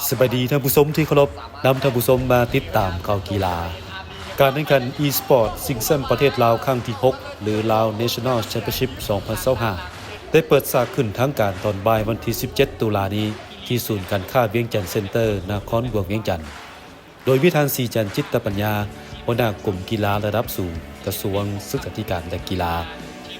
ສະບາຍດີທ່ານຜູ້ຊົມທີ່ເຄົາລົບ, ນຳທ່ານຜູ້ຊົມມາຕິດຕາມຂ່າວກິລາ. ການແຂ່ງຂັນ e-sport ຊິງແຊັມປະເທດລາວຄັ້ງທີຫົກ ຫຼື Lao National Championship ສອງພັນຊາວຫ້າ ໄດ້ເປີດສາກຂຶ້ນທາງການຕອນບ່າຍວັນທີສິບເຈັດ ຕຸລານີ້ ທີ່ສູນການຄ້າວຽງຈັນເຊັນເຕີ ນະຄອນຫຼວງວຽງຈັນ. ໂດຍມີທ່ານ ສີຈັນ ຈິດຕະປັນຍາ ຫົວໜ້າກົມກິລາລະດັບສູງ ກະຊວງສຶກສາທິການ ແລະ ກິລາ,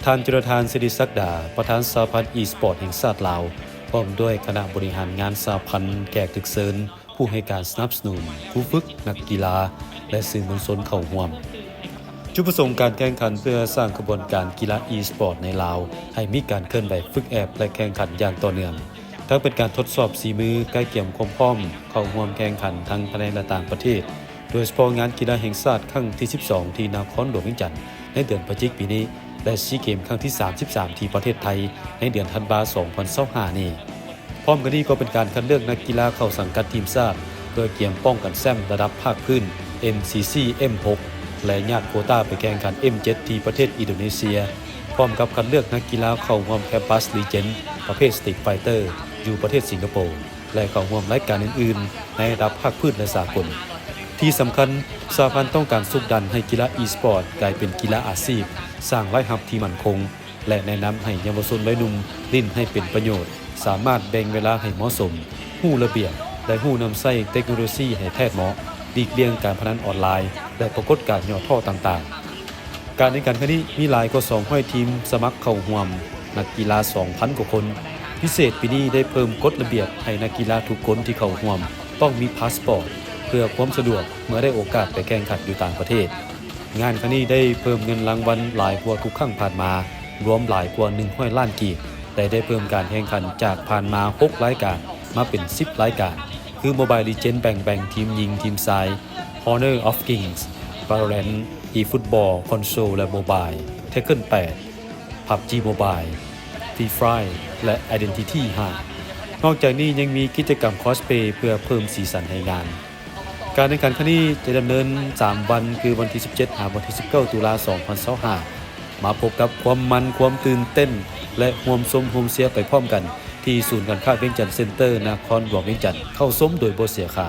ທ່ານ ຈຸລະທານ ສິລິສັກດາ ປະທານສະຫະພັນ e-sport ແຫ່ງຊາດລາວ ພ້ອມດ້ວຍຄະນະບໍລິຫານງານສະຫະພັນ, ແຂກຖືກເຊີນ, ຜູ້ໃຫ້ການສະໜັບສະໜູນ, ຄູຝຶກ, ນັກກິລາ ແລະ ສື່ມວນຊົນເຂົ້າຮ່ວມ. ຈຸດປະສົງການແຂ່ງຂັນເພື່ອສ້າງຂະບວນການກິລາ e-sport ໃນລາວ ໃຫ້ມີການເຄື່ອນໄຫວຝຶກແອບ ແລະ ແຂ່ງຂັນຢ່າງຕໍ່ເນື່ອງ. ທັງເປັນການທົດສອບສີມື, ກະກຽມຄວາມພ້ອມເຂົ້າຮ່ວມແຂ່ງຂັນທັງພາຍໃນ ແລະ ຕ່າງປະເທດ, ໂດຍສະເພາະງານກິລາແຫ່ງຊາດຄັ້ງທີສິບສອງ ທີ່ນະຄອນຫຼວງວຽງຈັນໃນເດືອນພະຈິກປີນີ້ ແລະ ຊີເກມຄັ້ງທີສາມສິບສາມ ທີ່ປະເທດໄທໃນເດືອນທັນວາ ສອງພັນຊາວຫ້ານີ້. ພ້ອມກັນນີ້ກໍເປັນການຄັດເລືອກນັກກິລາເຂົ້າສັງກັດທີມຊາດ ເພື່ອກຽມປ້ອງກັນແຊ້ມລະດັບພາກພື້ນ MCC M ຫົກ ແລະ ຍາດໂຄຕ້າໄປແຂ່ງຂັນ M ເຈັດ ທີ່ປະເທດອິນໂດເນເຊຍ, ພ້ອມກັບຄັດເລືອກນັກກິລາເຂົ້າຮ່ວມ Campus Legend ປະເພດ Street Fighter ຢູ່ປະເທດສິງກະໂປ ແລະ ເຂົ້າຮ່ວມລາຍການອື່ນໆໃນລະດັບພາກພື້ນ ແລະ ສາກົນ. ທີ່ສຳຄັນ, ສະຫະພັນຕ້ອງການຊຸກດັນໃຫ້ກິລາ e-sport ກາຍເປັນກິລາອາຊີບ, ສ້າງລາຍຮັບທີ່ໝັ້ນຄົງ ແລະ ແນະນຳໃຫ້ເຍົາວະຊົນວັຍໜຸ່ມຫຼິ້ນໃຫ້ເປັນປະໂຫຍດ, ສາມາດແບ່ງເວລາໃຫ້ເໝາະສົມ, ຮູ້ລະບຽບ ແລະ ຮູ້ນຳໃຊ້ເຕັກໂນໂລຊີໃຫ້ແທດເໝາະ, ຫຼີກລ່ຽງການພະນັນອອນລາຍ ແລະ ປາກົດການຫຍໍ້ທໍ້ຕ່າງໆ. ການແຂ່ງຂັນຄັ້ງນີ້ມີຫຼາຍກວ່າສອງຮ້ອຍທີມສະໝັກເຂົ້າຮ່ວມ, ນັກກິລາສອງພັນກວ່າຄົນ. ພິເສດປີນີ້ໄດ້ເພີ່ມກົດລະບຽບໃຫ້ນັກກິລາທຸກຄົນທີ່ເຂົ້າຮ່ວມຕ້ອງມີພາສປອດ ເພື່ອຄວາມສະດວກເມື່ອໄດ້ໂອກາດໄປແຂ່ງຂັນຢູ່ຕ່າງປະເທດ. ງານຄັ້ງນີ້ໄດ້ເພີ່ມເງິນລາງວັນຫຼາຍກວ່າທຸກຄັ້ງຜ່ານມາ, ລວມຫຼາຍກວ່າໜຶ່ງຮ້ອຍລ້ານກີບ ແລະ ໄດ້ເພີ່ມການແຂ່ງຂັນຈາກຜ່ານມາຫົກລາຍການ ມາເປັນສິບລາຍການ ຄື Mobile Legends ແບ່ງແບ່ງທີມຍິງ, ທີມຊາຍ, Honor of Kings, Valorant, eFootball Console ແລະ Mobile, Tekken ແປດ, PUBG Mobile, Free Fire ແລະ Identity ຫ້າ. ນອກຈາກນີ້ຍັງມີກິດຈະກຳ Cosplay ເພື່ອເພີ່ມສີສັນໃຫ້ງານ. ການແຂ່ງຂັນຄັ້ງນີ້ຈະດຳເນີນສາມວັນ ຄືວັນທີສິບເຈັດ ຫາວັນທີສິບເກົ້າ ຕຸລາ ສອງພັນຊາວຫ້າ. ມາພົບກັບຄວາມມັນ, ຄວາມຕື່ນເຕັ້ນ ແລະ ຮ່ວມຊົມຮ່ວມເຊຍໄປພ້ອມກັນ ທີ່ສູນການຄ້າວຽງຈັນເຊັນເຕີ ນະຄອນຫຼວງວຽງຈັນ. ເຂົ້າຊົມໂດຍບໍ່ເສຍຄ່າ.